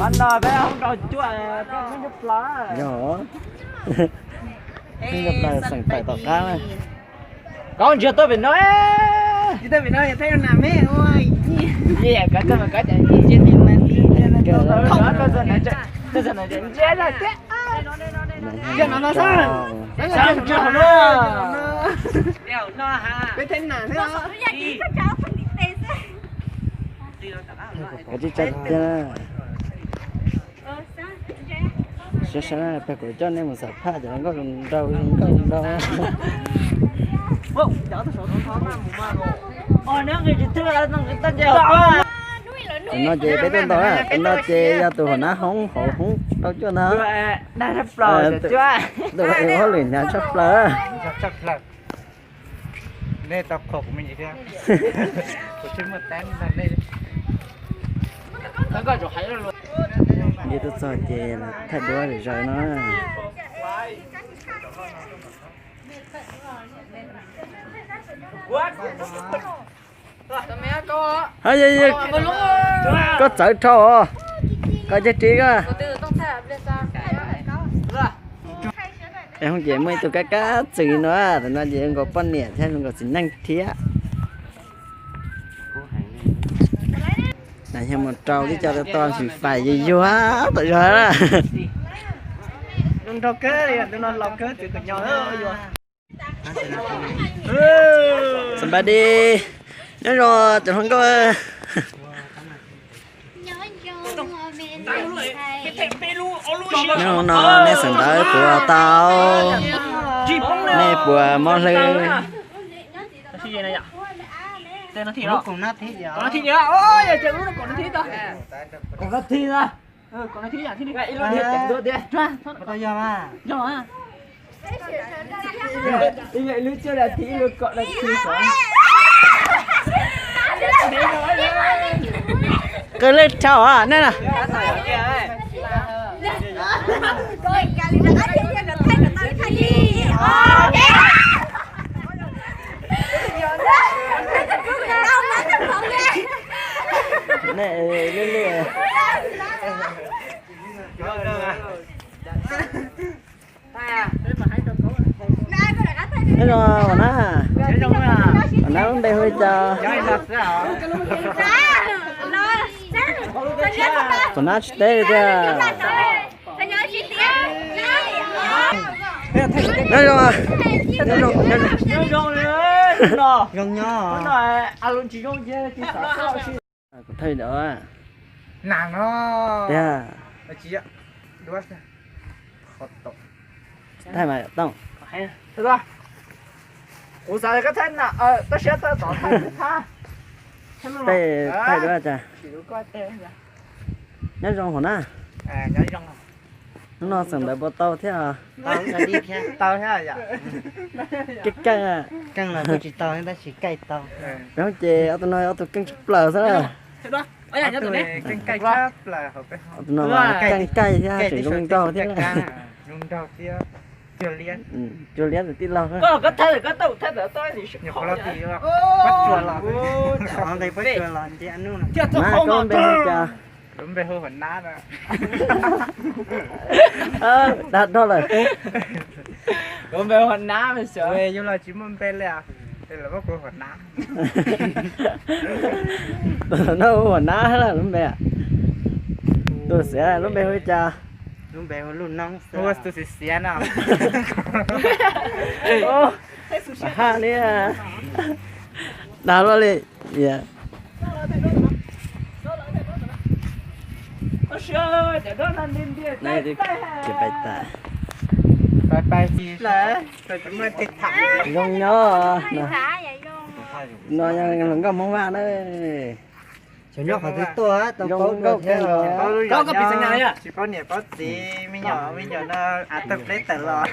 Pab no peb hoob rau cuaj, peb hoob rau plaws. Yog, hoob rau plaws xeem tawm tom qab na. Koj ntsia tuaj pem no, tuaj pem no thiaj nam me ua. Koj tuaj mas koj cas ntsia, tuaj txog no ntsia tiag. Ntsia no no xwb. Sab ntsia no. Peb thiaj nam thiab. Kav tsij tsa tiag. Sab sab peg kuv coj nej mus xam phaj cov hluas nkauj zoo nraug zoo nkauj zoo nraug. Tam no ces peb tuaj ntau na, tam no ces yog tus huam nab hoob hauv hoob rau cuaj ntag. Tus hauj lwm hnyav tshaj plaws. Nej tau qhuas kuv me ntsis thiab. Kuv tsis muaj teeb nrog nej. Ces tuaj txog ces thaij duab zom zaws no. Koj txawv rau os, koj cag ris koj. Es hoob ces muaj ib tug kab kab txwm no, tam no ces zoo nkaus poj niam thiab zoo nkaus txiv neej thiab. Yog mus rau tib co tau tsis fais yuag yuag tom zog na. Nrog kawg, tus no laus kawg txwv kom nyo yuag. Somebody, nyob zoo cov hluas nkauj. Nyob zoo no nej xeem ntawv puas tau, nej puas mob hlwb? Qw lej rhau nej na. Nyob zoo, huam nab, huam nab lub npe hu li cas? Huam nab tsis teb li tiag. Nyob zoo, nyob zoo, nyob zoo. Kuv thaij video. Nas no. Tiag. Thaij mas Tooj. Kuv xav koj thaij nas, tab sis thaij tom thaij thab. Tej thaij duab cas. Nyob zoo hauv na. Hnub no xeem ntawv puas tau thiab? Tau thiab. Keej keej. Keej los kuj tsis tau tab sis kaij tau. Peb hoob ces ob tug no ob tug keej tshaj plaws xwb na. Ob tug no keej kaij thiab tseem zoo nraug thiab. Cuag liab tus tij laug. Mas koj npe hu cas? Kuv npe hu Huam Nab. Dag dog lawm. Kuv npe hu Huam Nab. Yus los tsis muaj npe li, lawv muab kuv Huam Nab. Tus no hu Huam Nab lub npe. Tus xiav lub npe hu li cas? Lub npe hu Luj Noob xwb. Tus xiav xiav no. Haj li, dag luaj li. Kiag pais tas. Zoo nyob no, yog hluas nkauj Hmoob Vaj na. Nyob qhov twg tuaj tau paub nkauj thiab. Koj koj piv xeem na, tsis paub niam paub txiv, me nyuam me nyuam no av tawg pleb tawm los.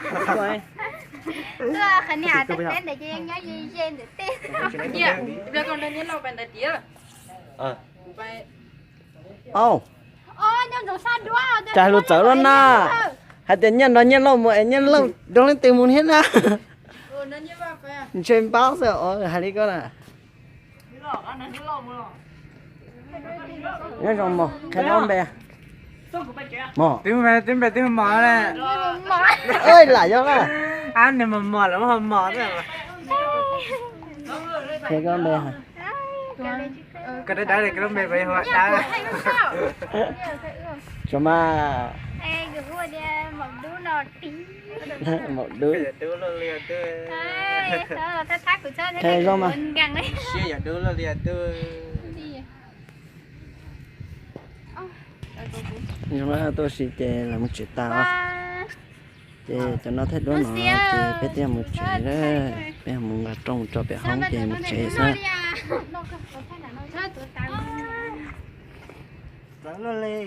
Tuaj qhov niag av tawg pleb ntawd ces yeej nyob ze ze ntawm tej. Au, cas lus txawv loj na. Hais tias Nyiaj nrog Nyiaj Lauj mus es Nyiaj Lauj nrog leej twg mus thiab na. Ntshe npaub xwb os, hais li koj na. Nyob zoo mog, qhia koj npe. Mog. Twb npe twb mos na. Lam yog na. Ab, nws mos mos lawm ho mos. Qhia koj npe. Koj dawb dawb li koj lub npe puas yog Huab Dawb? Tsuas mas. Maum Dub. Qhia zoo mas. Zoo tuaj si ces lawv mus tsev tas. Ces cov no thaij duab no ces peb twb mus tsev lawm, peb mus nqa rooj tso pem hoob ces mus tsev xwb. Txawv luaj li.